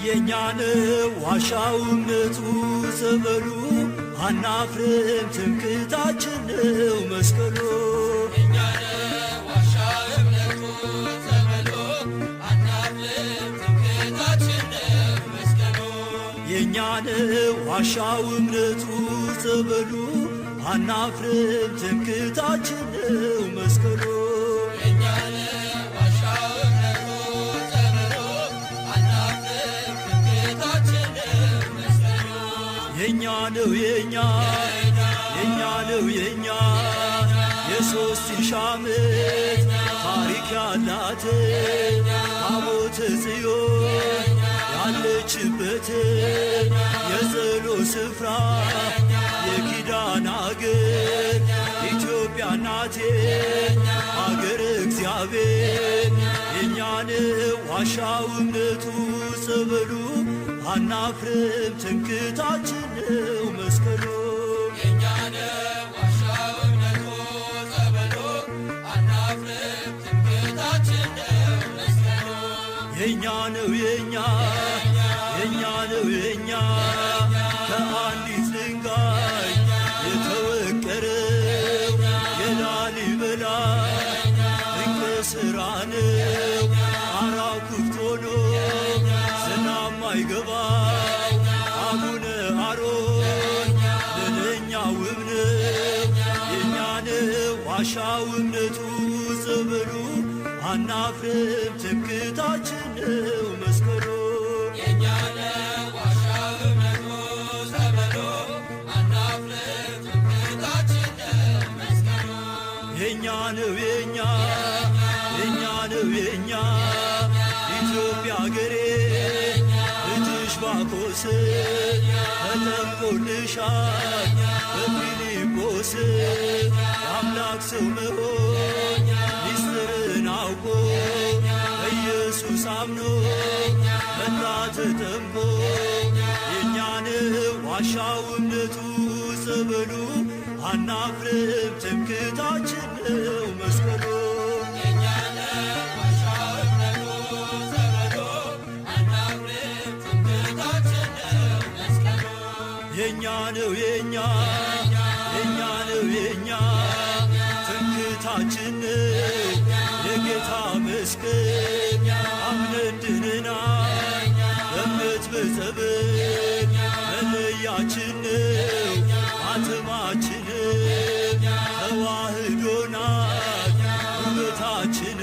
የእኛ ነው ዋሻው እምነቱ ጸበሉ፣ አናፍርም ትምክህታችን ነው መስቀሉ። የእኛ ነው ዋሻው እምነቱ ጸበሉ፣ አናፍርም ትምክህታችን ነው መስቀሉ። የኛ ነው የኛ፣ የኛ ነው የኛ፣ የ3000 ዓመት ታሪክ ያላት ታቦተ ጽዮን ያለችበት የጸሎት ስፍራ የኪዳን አገር ኢትዮጵያ ናቴ አገር እግዚአብሔር። የኛ ነው ዋሻው እምነቱ ጸበሉ፣ አናፍርም ትምክህታችን ነው መስቀሉ። የኛ ነው የኛ፣ የኛ ነው የኛ፣ ከአንዲት ድንጋይ የተወቀረው የላሊበላ ድንቅ ሥራ ነው። ጣራው ክፍት ሆኖ ዝናብ ማይገባው አቡነ አሮን ምንኛ ውብ ነው። የኛ ነው ዋሻው እምነቱ ጸበሉ፣ አናፍርም ትምክህታችን ነው መስቀሉ። የኛ ነው የኛ፣ የኛ ነው የኛ፣ ኢትዮጵያ አገሬ ልጅሽ ባኮስ ተጠምቆልሻል በፊልጶስ። የአምላክ ሰው መሆን ሚስጥርን አውቆ በኢየሱስ አምኖ መጣ ተጠምቆ። የኛ ነው ዋሻው እምነቱ ጸበሉ፣ አናፍርም ትምክህታችን ነው መስቀሉ። የኛ ነው የኛ፣ የኛ ነው የኛ፣ ትምክህታችን ነው የጌታ መስቀል። አምነን ድነናል በእምነት በጸበል፣ መለያችን ነው ማተማችን፣ ተዋህዶናት ውበታችን።